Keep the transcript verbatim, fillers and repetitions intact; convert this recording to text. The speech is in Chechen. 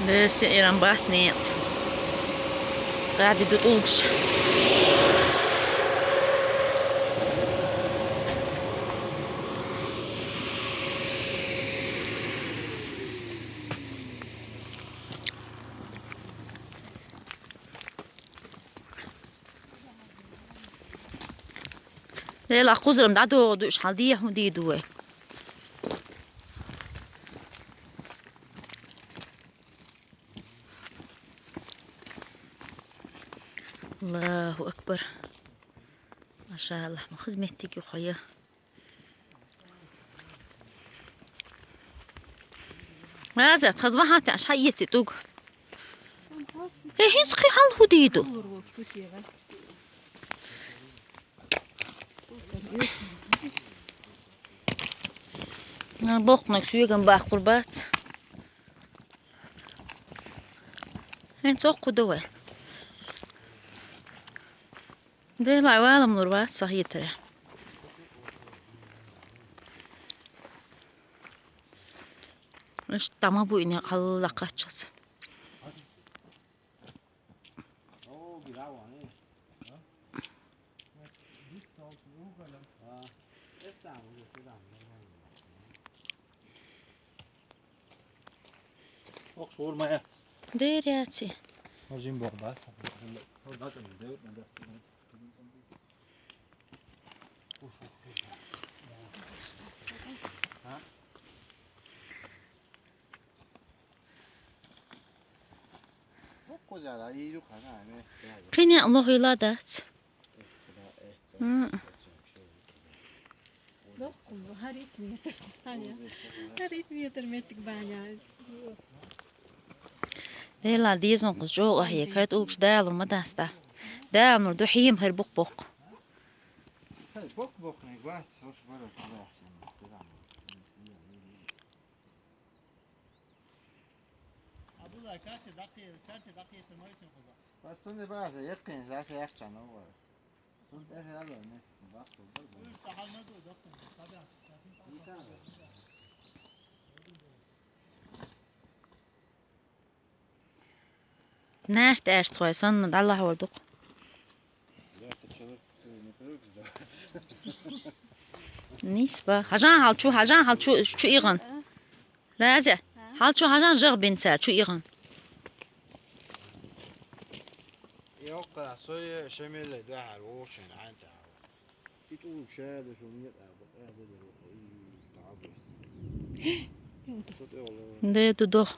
Дерсиъ яран бац нецӀ. Гъади ду тӀулгаш. Лела, кхузарам дӀадогӀу душ хьал дехьа хӀун дийду вай? Аллаху акбар. Машаллах, ма хаза меттиг ю хьо я. Раза, тхаза вахьа тӀе аш хьаэци тӀуг. Э, хӀинца кхы хьал хӀу дийду? Боккханиг соьган баккхур бац. ХӀинца оккху ду вай. Делай валам лур вац сан хетарехь. Иштта ма буйне хьалла кхаччалц. Охш вур ма яц. Дер яци. Хожим бохба. Кхин яа лохила дац. М. Хьарит метр. Хьарит метр меттиг баьннай. Дела дезан кху чӀогӀа ахье, кара тӀулгаш дала ма даста. Дала нур ду хьийма хӀара букх-букх. Хай, бокк-боккханиг бац, хӀорш бара садахьсина. Абдулла, карте дакъи, карте дакъи тумайтин хуза. Бас туне база, яккин, заса яхчан овар. Сун тӀехь яла, не, бахту бар. Уй, сахал ма ду, доккун, сада. Нарт аьртхой санна дӀалахьор дукха. Нисба. Хьажан хьал чу, хьажан хьал чу, чу игӀан. Разе. Хьал чу хьажан жагӀ бин цар чу игӀан. Йоккха, сой шемелле дуьхьал вовшен Ӏантахьа. Де ду дох.